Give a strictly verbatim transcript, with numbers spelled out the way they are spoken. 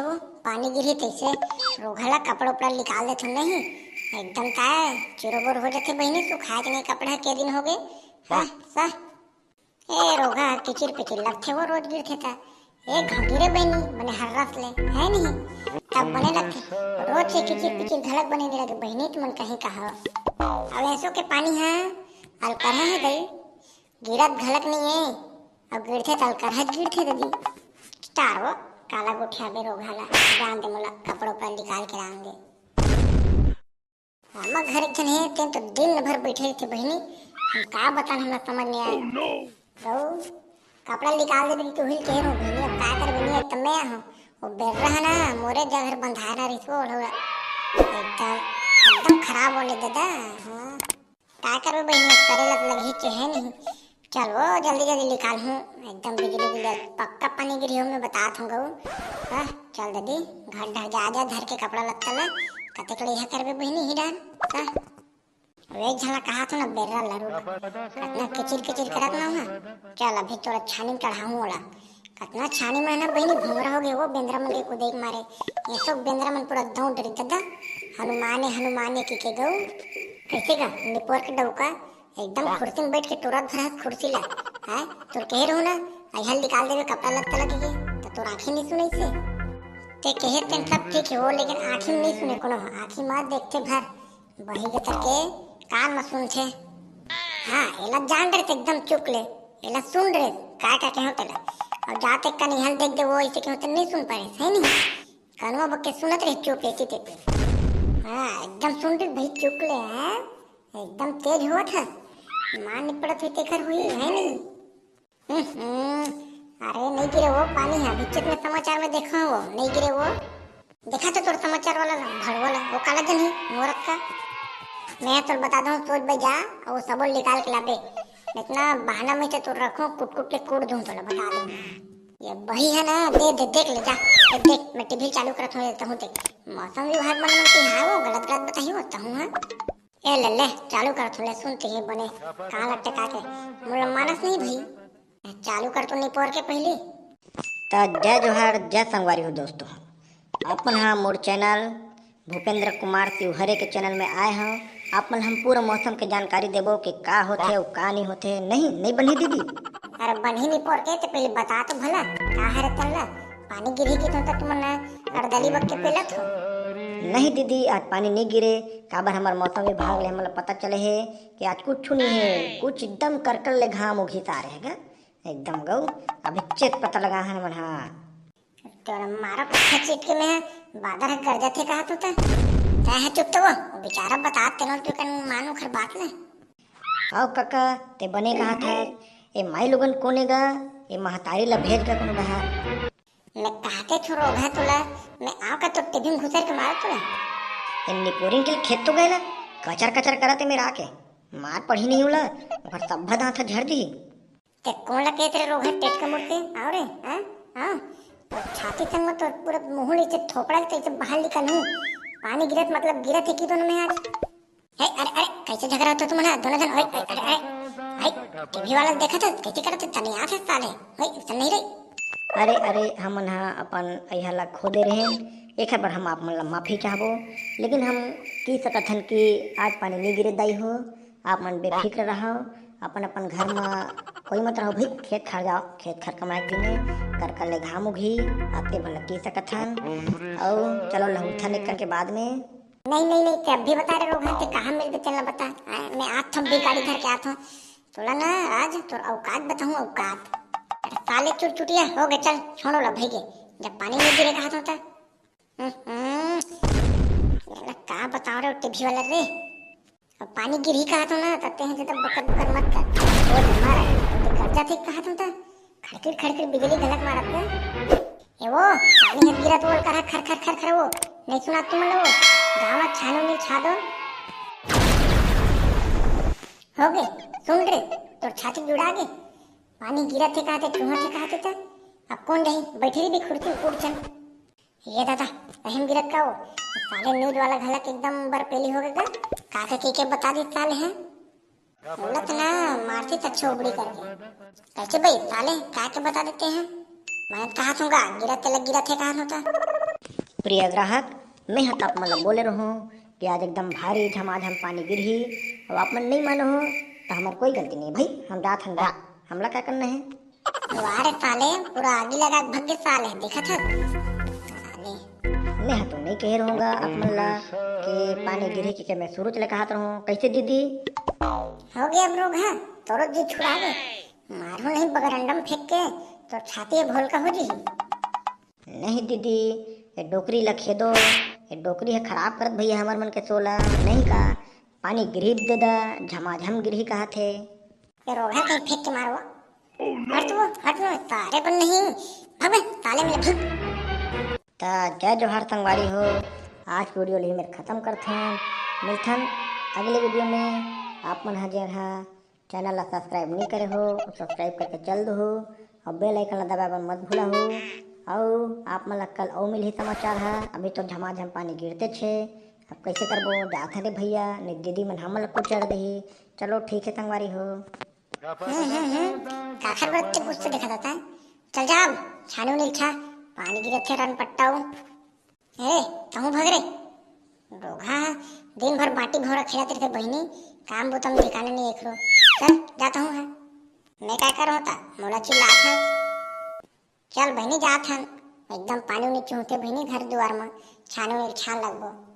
वो पानी गिरही तइसे रोगहा ला कपड़ा उपड़ा निकाल देथन नहीं, एकदम काय चिरोबोर हो जाथे बहिनी, सुखाए के नहीं कपड़ा के दिन हो गए। हाँ, सह। ए रोगहा किचिर पिचिर लगथे वो रोज गिरथे त। एक घाव गिरे बहिनी बने हर्रस ले, है नहीं? तब बने लगथे। रोज से किचिर पिचिर घलक बने नहीं लगे बहिनी, तुमन कहीं कहा। अब ऐसो के पानी है, अलकरहा है दई, गिरत घलक नहीं है। अब गिरथे त अलकरहा गिरथे ददी। स्टार वो काला गोठियाबे रोगहा ला, जान दे मोला कपड़ा उपड़ा निकाल के लान दे। हमर घर एक झन हे, तेन तो दिन भर बैठे रहिथे बहिनी। हम का बतान, हमरा समझ नहीं आए। तो कपड़ा निकाल दे बहिनी, तू हिल के रो बहिनी, अब का कर बहिनी, अब त मैं हूँ। वो बेर्रा है ना, मोरे जगह बंधाए ना रहिस वो लौड़ा। एकदम, एकदम खराब होने दादा। हाँ, का करबे बहिनी, अब करे लग लगी के है नहीं। चल वो जल्दी जल्दी निकाल हूँ, एकदम बिजली बिजली पक्का पानी गिरी हूँ, मैं बतात हूँ गऊ। हाँ, चल ददी, घर ढर जा, जा धर के कपड़ा लत्ता ला, कतेक ले यह करबे बहिनी ही डार। हाँ, वे एक झला कहा थो ना बेर्रा लरू, कतना किचिर किचिर करत ना हुआ। चल अभी तोरा छानी चढ़ाऊँ ओला, कतना छानी में ना बहिनी भोंगरा हो गए वो बेंदरा मन के कुदेक मारे। ये सब बेंदरा मन पूरा दौड़ डरी दादा, हनुमाने हनुमाने की के गऊ। कैसे गा निपोर के डौका, एकदम कुर्सी में बैठ के टोरत भरत कुर्सी ला। है तोर कहे रहू ना, अहल निकाल देवे कपड़ा लत्ता लगे के, तो तोर आँखी नहीं सुनई से। ते कहे तेन सब ठीक है वो, लेकिन आँखी में नहीं सुने कोनो, आँखी मार देखते भर, बही के तरके कान में सुनथे। हाँ, एला जान रहे एकदम चुप ले, एला सुन रहे, काय का कहो तेला। और जाते कन हल देख दे वो ऐसे कहो तो नहीं सुन पाए, सही नहीं। कनवा बक्के सुनत रहे चुप ऐसी तेते। हाँ, एकदम सुन रहे भाई चुप ले, हाँ? एकदम तेज हुआ था। मार नहीं पड़त हुई तेखर हुई, है नहीं? हम्म, अरे नहीं गिरे वो पानी है, बिच्चक में समाचार में देखा वो, नहीं गिरे वो। देखा तो तोर समाचार वाला ला, भड़वा ला, वो काला जन ही, मोरत का। मैं तोर बता दूँ, सोच बे जा, और वो सबल निकाल के लाबे। इतना बहाना में से तोर रखूँ, कुट कुट के कूट दूँ तोला, बता दूँ। ये वही है ना, दे दे, देख ले जा, ए, देख, मैं टीवी चालू करत हूँ, तहूँ देख। मौसम विभाग मन मन की हाँ वो गलत गलत बताही हो, तहूँ हाँ। ए ले ले, चालू करत हूँ ले, सुनते ही बने, कहाँ लगते का के, मोला मानस नहीं भाई। चालू कर तो निपोर के पहली। त जय जोहार, जय संगवारी हो दोस्तों, आप मन हा मोर चैनल भूपेंद्र कुमार शिवहरे के चैनल में आए हव। आप मन हम पूरा मौसम के जानकारी देबो कि का होथे अउ का नहीं होथे। नहीं, नहीं बनही दीदी? अरे बनही निपोर के, ते पहले बता तो भला, का हरे तल्ला? पानी गिरही के तो तुमन अड़दली बक के पेलत हो। नहीं दीदी, आज पानी नहीं गिरे, काबर हमर मौसम विभाग ले हमला पता चले हे कि आज कुछ नहीं है, कुछ एकदम करकल ले घाम उघिस आ रहे गा। एकदम गऊ, अभी चेत पता लगा हन मन हा। तोरा मारो कच्चा चीट के मैं बादर ह गरजत हे कहा तू त। तै ह चुप तो वो, वो बेचारा बता तेनो तू कन मानो खर बात ले। आओ काका, ते बने कहा था, ए माई लोगन कोने गा, ए महतारी ला भेज गा कोनो डहार। मैं कहते छु रोगहा तुला, मैं आव का तो टिफिन घुसर के मारो तुला। ए निपोरिन के खेत तो गए ना, कचर कचर करत हे मेरा आके। मार पड़ी नहीं उला, ओकर सब्भा दांत ह झड़ दी। ते कोन ला कहत रे रोगहा टेटका मुड़के? आओ रे, हाँ? आओ। तोर छाती संग में तोर पूरा मुंह ले से थोपड़ा ले से बाहर निकल हूँ। पानी गिरत मतलब गिरत हे कि दोनों में आज? हे, अरे, अरे, कैसे झगड़ा होता तुम ना दोनों जन? ओए, ओए, अरे, अरे, भाई, टीवी वाला देखा था, कैसे करत हे? तनी आथे साले। ओए, ऐसा नहीं रे। अरे, अरे, हमन हा अपन अइहा ला खो दे रहे, एकर बर हम आप मन ला माफी चाहबो, लेकिन हम कह सकत हन कि आज पानी नहीं गिरे दाई हो, आप मन बेफिक्र रहव, अपन अपन घर म कोई मत रहो भाई, खेत खार जाओ, खेत खार कमाए के दिन हे, करकल ले घाम उघी, आप ते भला कह सकत हन। अउ चलो लहुठा निकल के बाद में। नहीं, नहीं, नहीं, ते अभी बता रे रोगहा, ते कहाँ मिलबे तेला बता। आ, मैं आत हूँ, अभी गाड़ी धर के आत हूँ। तोला ना आज तोर औकात बताऊँ, औकात। अरे साले चुरचुटिया, हो गए, चल, छोड़ो ला भाई के। जब पानी नहीं गिरे कहा था, हम्म, एला का बताओ रे, टीवी वाला रे। अब पानी गिरही कहा तो ना, तत्ते हैं जब बकर बकर मत कर। वो मार, तो कर जाते कहा तुम तो। खड़किर खड़किर बिजली घलक मारत के। ए वो, पानी है गिरत वो कर खर खर खर खर वो। नहीं सुना तुम लोग? गाँव छानो नहीं छा दो। हो गए, सुन रे, तोर छाती जुड़ा गे। पानी गिरत हे कहा थे, चुहत हे कहा थे तो। अब कौन रही, बैठी रही भी कुर्सी में, उठ चल। ये दादा, अहम गिरत का वो? साले न्यूज वाला घलक एकदम बरपेली हो गए का? का के, के, के बता दी साले हैं? बोलत ना, मारती त छोबड़ी करके। कैसे भाई, साले, का के बता देते हैं? मैं कहा थूंगा, गिरत तेला गिरत हे कहा था। प्रिय ग्राहक, मैं ह त आप मन ल बोले रहूं कि आज एकदम भारी झमाझम पानी गिरही, अउ आप मन नहीं मानो हो, त हमर कोई गलती नहीं भाई, हम जात हन गा, हमला क्या करना है? वाह रे साले, पूरा आगी लगा के भग गे साले, देखत हस? साले। मैं ह तो नहीं कहे रहूंगा आप मन ला कि पानी गिरही के, के मैं शुरू ले कहत रहूं, कैसे दीदी? हो गया अब रोगहा, तोरो जी छुड़ा गे। मारू नहीं बगरंडम फेंक के, तो छाती भोल का हो जी। नहीं दीदी, ये डोकरी ल खेदो, ये डोकरी ह खराब करत भैया हमर मन के सोला, नहीं का? पानी गिरही दे दा, झमाझम गिरही कहत हे। ये रोगहा कहीं फेंक के मारो। हट वो, हट वो, तारे बन नहीं। भाग बे, ताले में ले, भाग। त जय जोहार संगवारी हो, आज के वीडियो ल ही मेर खत्म करथन। मिलथन अगले वीडियो में। आप मन ह जेन ह चैनल ला सब्सक्राइब नहीं करे हो, सब्सक्राइब करके चल दो हो, और बेल आइकन ला दबाए बर मत भूला हो। और आप मन ला कल अउ मिलही समाचार ह। अभी तो झमाझम पानी गिरते छे, अब कैसे करबो? जात हन रे भैया, नहीं दीदी मन हमन ला कुचर देही। चलो ठीक है संगवारी हो। हम्म, हम्म, हम्म। काखर बर ते गुस्सा दिखा देता है। चल जा अब, छानू नहीं छा, पानी गिरे थे रन पट्टाऊ। अरे, तहूँ भग रे। रोगहा, दिन भर बाटी भौरा खेलत रहिथे बहिनी, काम बुता में ठिकाना नहीं एकरो। चल, जा तहूँ है। मैं काय करूँ ता? मोला चिल्लात है। चल बहिनी, जात हन। एकदम पानी उनी चूहते बहिनी घर दुआर में, छानू नहीं छान लगबो।